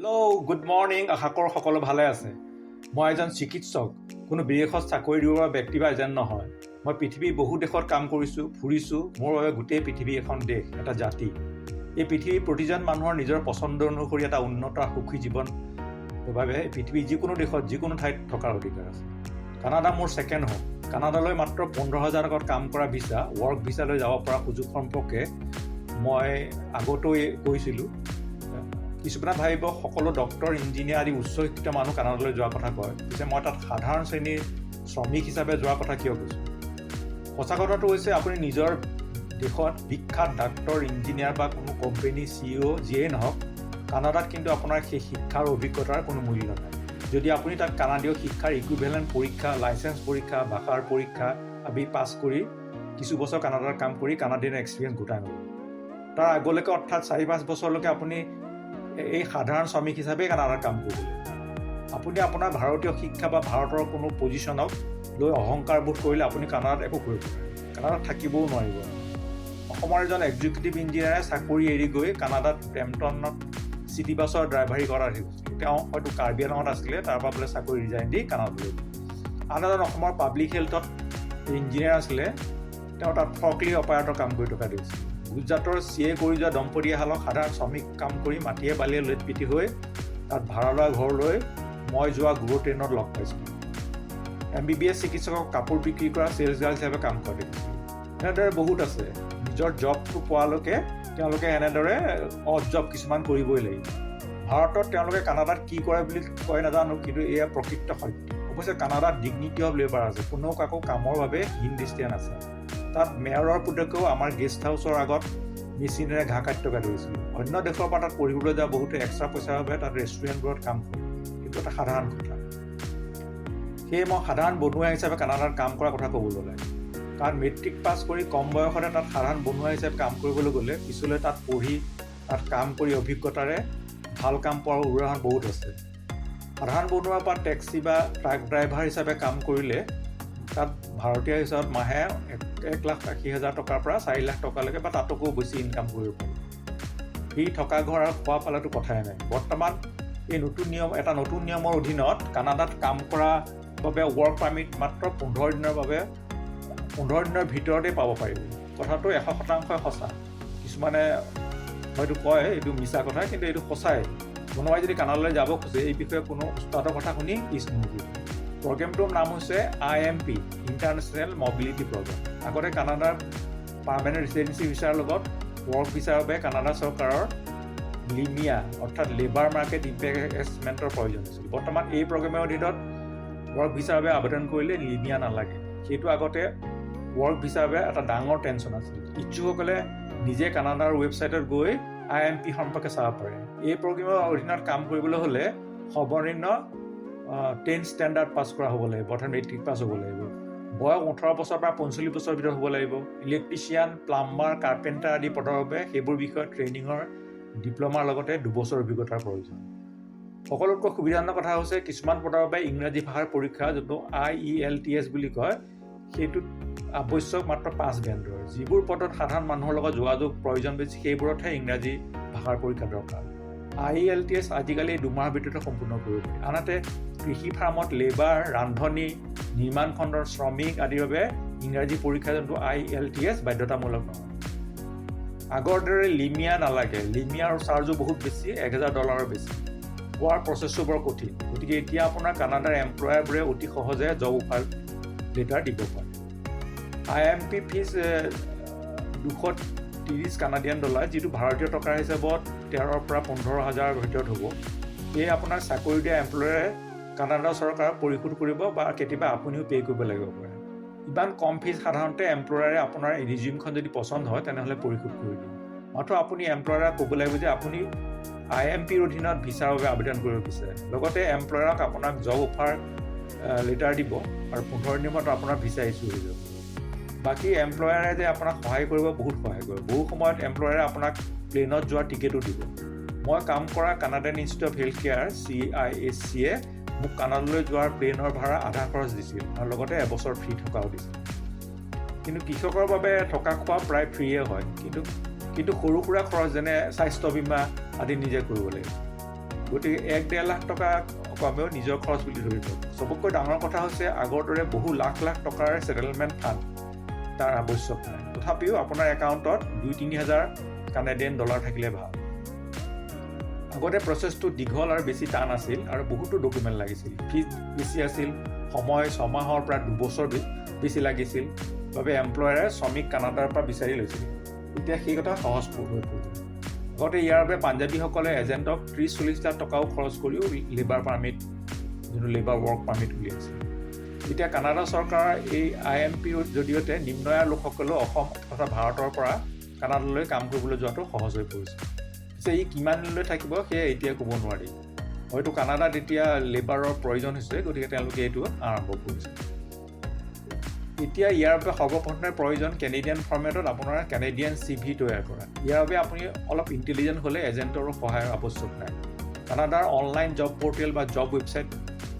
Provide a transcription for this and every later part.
Hello', good morning. আশা কৰোঁ সকলো ভালে আছে। মই এজন চিকিৎসক, কোনো বিদেশত চাকৰি দিব পৰা ব্যক্তি বা এজেণ্ট নহয়। মই পৃথিৱীৰ বহু দেশত কাম কৰিছোঁ, ফুৰিছোঁ। মোৰ বাবে গোটেই পৃথিৱী এখন দেশ, এটা জাতি। এই পৃথিৱীৰ প্ৰতিজন মানুহৰ নিজৰ পচন্দ অনুসৰি এটা উন্নত আৰু সুখী জীৱন বাবে পৃথিৱীৰ যিকোনো দেশত, যিকোনো ঠাইত থকাৰ অধিকাৰ আছে। কানাডা মোৰ ছেকেণ্ড হোম। কানাডালৈ মাত্ৰ 15,000 টকাত কাম কৰা ভিছা, ৱৰ্ক ভিছালৈ যাব পৰা সুযোগ সম্পৰ্কে মই আগতেও কৈছিলোঁ। কিছুমানে ভাবিব সকলো ডক্তৰ, ইঞ্জিনিয়াৰ আদি উচ্চ শিক্ষিত মানুহ কানাডালৈ যোৱাৰ কথা কয়। পিছে মই তাত সাধাৰণ শ্ৰেণীৰ শ্ৰমিক হিচাপে যোৱাৰ কথা কিয় কৈছোঁ? সঁচা কথাটো হৈছে, আপুনি নিজৰ দেশত বিখ্যাত ডাক্তৰ, ইঞ্জিনিয়াৰ বা কোনো কোম্পেনী চিইঅ' যিয়েই নহওক, কানাডাত কিন্তু আপোনাৰ সেই শিক্ষাৰ অভিজ্ঞতাৰ কোনো মূল্য নাই, যদি আপুনি তাত কানাডীয় শিক্ষাৰ ইকুইভেলেণ্ট পৰীক্ষা, লাইচেঞ্চ পৰীক্ষা, ভাষাৰ পৰীক্ষা আদি পাছ কৰি কিছু বছৰ কানাডাত কাম কৰি কানাডিয়ান এক্সপিৰিয়েঞ্চ গোটাই নলয়। তাৰ আগলৈকে, অৰ্থাৎ 4-5 বছৰলৈকে আপুনি এই সাধাৰণ শ্ৰমিক হিচাপেই কানাডাত কাম কৰিব লাগিব। আপুনি আপোনাৰ ভাৰতীয় শিক্ষা বা ভাৰতৰ কোনো পজিশ্যনক লৈ অহংকাৰ বোধ কৰিলে আপুনি কানাডাত একো কৰিব নোৱাৰিব, কানাডাত থাকিবও নোৱাৰিব। অসমৰ এজন এক্সিকিউটিভ ইঞ্জিনিয়াৰে চাকৰি এৰি গৈ কানাডাত ব্ৰেম্পটনত চিটি বাছৰ ড্ৰাইভাৰী কৰা দেখিছিলোঁ। তেওঁ হয়তো কাৰ্বি আংলঙত আছিলে, তাৰ পৰা বোলে চাকৰি ৰিজাইন দি কানাডালৈ গ'ল। আন এজন অসমৰ পাব্লিক হেল্থত ইঞ্জিনিয়াৰ আছিলে, তেওঁ তাত ফৰ্কলিফ্ট অপাৰেটৰ কাম কৰি থকা দেখিছিল। গুজৰাটৰ চি এ কৰি যোৱা দম্পতী এহালক সাধাৰণ শ্ৰমিক কাম কৰি মাটিয়ে বালিয়ে লেট পিটি হৈ তাত ভাড়া লোৱা ঘৰলৈ মই যোৱা গুৰু ট্ৰেইনত লগ পাইছিলোঁ। এমবিবিএছ চিকিৎসকক কাপোৰ বিক্ৰী কৰা চেলছ গাৰ্ল হিচাপে কাম কৰা দেখিছিলোঁ। এনেদৰে বহুত আছে। নিজৰ জবটো পোৱালৈকে তেওঁলোকে এনেদৰে অড জব কিছুমান কৰিবই লাগিব। ভাৰতত তেওঁলোকে কানাডাত কি কৰে বুলি কয় নাজানো, কিন্তু এয়া প্ৰকৃত সত্য। অৱশ্যে কানাডাত ডিগনিটি অফ লেবাৰ আছে। কোনেও কাকো কামৰ বাবে হীন দৃষ্টিয়ে নাচায়। তাত মেয়ৰৰ পুতেকেও আমাৰ গেষ্ট হাউচৰ আগত মেচিনেৰে ঘাঁহ কাটি থকা দেখিছিলোঁ। অন্য দেশৰ পৰা তাত পঢ়িবলৈ যোৱা বহুতে এক্সট্ৰা পইচাৰ বাবে তাত ৰেষ্টুৰেণ্টবোৰত কাম কৰে। এইটো এটা সাধাৰণ কথা। সেয়ে মই সাধাৰণ বনুৱা হিচাপে কানাডাত কাম কৰাৰ কথা ক'বলৈ ওলাইছোঁ। কাৰণ মেট্ৰিক পাছ কৰি কম বয়সতে তাত সাধাৰণ বনুৱা হিচাপে কাম কৰিবলৈ গ'লে পিছলৈ তাত পঢ়ি, তাত কাম কৰি অভিজ্ঞতাৰে ভাল কাম পোৱাৰ উদাহৰণ বহুত আছে। সাধাৰণ বনুৱাৰ পৰা টেক্সি বা ট্ৰাক ড্ৰাইভাৰ হিচাপে কাম কৰিলে তাত ভাৰতীয় হিচাপত মাহে 1,80,000 টকাৰ পৰা 4 লাখ টকালৈকে বা তাতোকৈও বেছি ইনকাম কৰিব পাৰি। ফ্ৰী থকা ঘৰ আৰু খোৱা পালেতো কথাই নাই। বৰ্তমান এই নতুন নিয়ম, এটা নতুন নিয়মৰ অধীনত কানাডাত কাম কৰাৰ বাবে ৱৰ্ক পাৰ্মিট মাত্ৰ 15 দিনৰ বাবে, 15 দিনৰ ভিতৰতে পাব পাৰিব। কথাটো 100%ই সঁচা। কিছুমানে হয়তো কয় এইটো মিছা কথা, কিন্তু এইটো সঁচাই। কোনোবাই যদি কানাডালৈ যাব খোজে, এই বিষয়ে কোনো উস্তাদৰ কথা শুনি পিছ নুহুকিব। প্ৰগ্ৰেমটোৰ নাম হৈছে আইএমপি, ইণ্টাৰনেশ্যনেল মবিলিটি প্ৰগ্ৰেম। আগতে কানাডাৰ পাৰ্মানেণ্ট ৰেচিডেঞ্চি ভিছাৰ লগত ৱৰ্ক ভিছাৰ বাবে কানাডা চৰকাৰৰ লিমিয়া, অৰ্থাৎ লেবাৰ মাৰ্কেট ইম্পেক্ট এছেছমেণ্টৰ প্ৰয়োজন হৈছিল। বৰ্তমান এই প্ৰগ্ৰেমৰ অধীনত ৱৰ্ক ভিছাৰ বাবে আবেদন কৰিলে লিমিয়া নালাগে। সেইটো আগতে ৱৰ্ক ভিছাৰ বাবে এটা ডাঙৰ টেনশ্যন আছিল। ইচ্ছুকসকলে নিজে কানাডাৰ ৱেবছাইটত গৈ আইএমপি সম্পৰ্কে চাব পাৰে। এই প্ৰগ্ৰেমৰ অধীনত কাম কৰিবলৈ হ'লে সৰ্বনিম্ন 10 ষ্টেণ্ডাৰ্ড পাছ কৰা হ'ব লাগিব, অৰ্থাৎ মেট্ৰিক পাছ হ'ব লাগিব। বয়স 18 বছৰৰ পৰা 45 বছৰৰ ভিতৰত হ'ব লাগিব। ইলেক্ট্ৰিচিয়ান, প্লাম্বাৰ, কাৰ্পেণ্টাৰ আদি পদৰ বাবে সেইবোৰ বিষয়ত ট্ৰেইনিঙৰ ডিপ্ল'মাৰ লগতে 2 বছৰ অভিজ্ঞতাৰ প্ৰয়োজন। সকলোতকৈ সুবিধাজনক কথা হৈছে, কিছুমান পদৰ বাবে ইংৰাজী ভাষাৰ পৰীক্ষা, যোনটো আইইএলটিএছ বুলি কয়, সেইটোত আৱশ্যক মাত্ৰ 5 বেণ্ডৰ। যিবোৰ পদত সাধাৰণ মানুহৰ লগত যোগাযোগ প্ৰয়োজন বেছি, সেইবোৰতহে ইংৰাজী ভাষাৰ পৰীক্ষা দৰকাৰ। আইইএলটিএছ আজিকালি 2 মাহৰ ভিতৰতে সম্পূৰ্ণ কৰিব পাৰি। আনহাতে কৃষি ফাৰ্মত লেবাৰ, ৰান্ধনী, নিৰ্মাণ খণ্ডৰ শ্ৰমিক আদিৰ বাবে ইংৰাজী পৰীক্ষা যোনটো আইএলটিএছ বাধ্যতামূলক নহয়। আগৰ দৰে লিমিয়া নালাগে। লিমিয়াৰ চাৰ্জো বহুত বেছি, 1000 ডলাৰৰ বেছি। পোৱাৰ প্ৰচেছো বৰ কঠিন। গতিকে এতিয়া আপোনাৰ কানাডাৰ এমপ্লয়াৰবোৰে অতি সহজে জব অফাৰ লেটাৰ দিব পাৰে। আইএমপি ফিজ 230 কানাডিয়ান ডলাৰ, যিটো ভাৰতীয় টকাৰ হিচাপত 13ৰ পৰা 15 হাজাৰৰ ভিতৰত হ'ব। এই আপোনাক চাকৰি দিয়া এমপ্লয়াৰে কানাডা চৰকাৰক পৰিশোধ কৰিব বা কেতিয়াবা আপুনিও পে' কৰিব লাগিব পাৰে। ইমান কম ফিজ সাধাৰণতে এমপ্লয়াৰে আপোনাৰ ৰিজিউমখন যদি পচন্দ হয়, তেনেহ'লে পৰিশোধ কৰি দিয়ে। মাত্ৰ আপুনি এমপ্লয়াৰক ক'ব লাগিব যে আপুনি আইএমপিৰ অধীনত ভিছাৰ বাবে আবেদন কৰিব বিচাৰে। লগতে এমপ্লয়াৰক আপোনাক জব অফাৰ লেটাৰ দিব আৰু 15 দিনত আপোনাৰ ভিছা ইছ্যু হৈ যাব। বাকী এমপ্লয়াৰে যে আপোনাক সহায় কৰিব, বহুত সহায় কৰিব। বহু সময়ত এমপ্লয়াৰে আপোনাক প্লেনত যোৱাৰ টিকেটো দিব। মই কাম কৰা Canadian institute of health care, চিআইএইচচিয়ে মোক কানাডালৈ যোৱাৰ প্লেনৰ ভাড়া আধা খৰচ দিছিল আৰু লগতে এবছৰ ফ্ৰী থকাও দিছিল। কিন্তু কৃষকৰ বাবে থকা খোৱা প্ৰায় ফ্ৰীয়ে হয়, কিন্তু কিন্তু সৰু সুৰা খৰচ যেনে স্বাস্থ্য বীমা আদি নিজে কৰিব লাগিব। গতিকে 1-1.5 লাখ টকা কমেও নিজৰ খৰচ বুলি ধৰি লওক। চবতকৈ ডাঙৰ কথা হৈছে, আগৰ দৰে বহু লাখ লাখ টকাৰ ছেটেলমেণ্ট ফাণ্ড তাৰ আৱশ্যক নাই। তথাপিও আপোনাৰ একাউণ্টত 2-3 হাজাৰ কানাডিয়ান ডলাৰ থাকিলে ভাল। আগতে প্ৰচেছটো দীঘল আৰু বেছি টান আছিল আৰু বহুতো ডকুমেণ্ট লাগিছিল, ফিজ বেছি আছিল, সময় 6 মাহৰ পৰা 2 বছৰ বেছি লাগিছিল বাবে এমপ্লয়াৰে শ্ৰমিক কানাডাৰ পৰা বিচাৰি লৈছিল। এতিয়া সেই কথা সহজ হৈ পৰিল। আগতে ইয়াৰ বাবে পাঞ্জাবীসকলে এজেণ্টক 30-40 লাখ টকাও খৰচ কৰিও লেবাৰ পাৰ্মিট, যোনটো লেবাৰ ৱৰ্ক পাৰ্মিট উলিয়াইছিল। এতিয়া কানাডা চৰকাৰৰ এই আইএমপিৰ জৰিয়তে নিম্ন আয়ৰ লোকসকলেও অসম তথা ভাৰতৰ পৰা কানাডালৈ কাম কৰিবলৈ যোৱাটো সহজ হৈ পৰিছে। পিছে ই কিমান দিনলৈ থাকিব, সেয়া এতিয়া ক'ব নোৱাৰি। হয়তো কানাডাত এতিয়া লেবাৰৰ প্ৰয়োজন হৈছে, গতিকে তেওঁলোকে এইটো আৰম্ভ কৰিছে। এতিয়া ইয়াৰ বাবে সৰ্বপ্ৰথমে প্ৰয়োজন কেনেডিয়ান ফৰ্মেটত আপোনাৰ কেনেডিয়ান চিভি তৈয়াৰ কৰা। ইয়াৰ বাবে আপুনি অলপ ইণ্টেলিজেণ্ট হ'লে এজেণ্টৰো সহায়ৰ আৱশ্যক নাই। কানাডাৰ অনলাইন জব পৰ্টেল বা জব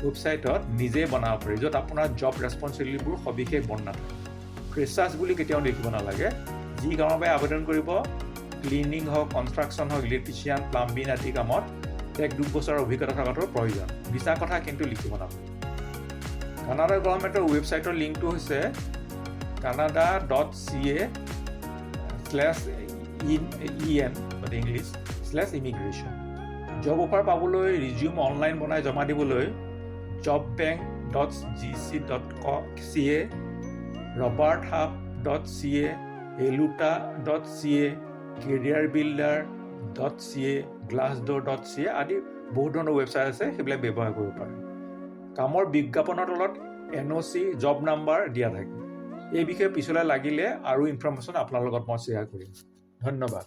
ৱেবছাইটত নিজেই বনাব পাৰি, য'ত আপোনাৰ জব ৰেচপনচিবিলিটিবোৰ সবিশেষ বৰ্ণনা থাকে। ফ্ৰেচাৰ্ছ বুলি কেতিয়াও লিখিব নালাগে। যি কামৰ বাবে আবেদন কৰিব, ক্লিনিং হওক, কনষ্ট্ৰাকশ্যন হওক, ইলেক্ট্ৰিচিয়ান, প্লাম্বিং আদি কামত 1-2 বছৰৰ অভিজ্ঞতা থকাটো প্ৰয়োজন। মিছা কথা কিন্তু লিখিব নালাগে। কানাডা গভৰ্ণমেণ্টৰ ৱেবছাইটৰ লিংকটো হৈছে canada.ca/in, EN মানে ইংলিছ, /immigration। Job offer পাবলৈ ৰিজিউম অনলাইন বনাই জমা দিবলৈ jobbank.gc.ca, roberthalf.ca, eluta.ca, careerbuilder.ca, glassdoor.ca আদি বহুত ধৰণৰ ৱেবছাইট আছে, সেইবিলাক ব্যৱহাৰ কৰিব পাৰে। কামৰ বিজ্ঞাপনৰ তলত এনঅ'চি জব নাম্বাৰ দিয়া থাকে। এই বিষয়ে পিছলৈ লাগিলে আৰু ইনফৰমেশ্যন আপোনাৰ লগত মই শ্বেয়াৰ কৰিম। ধন্যবাদ।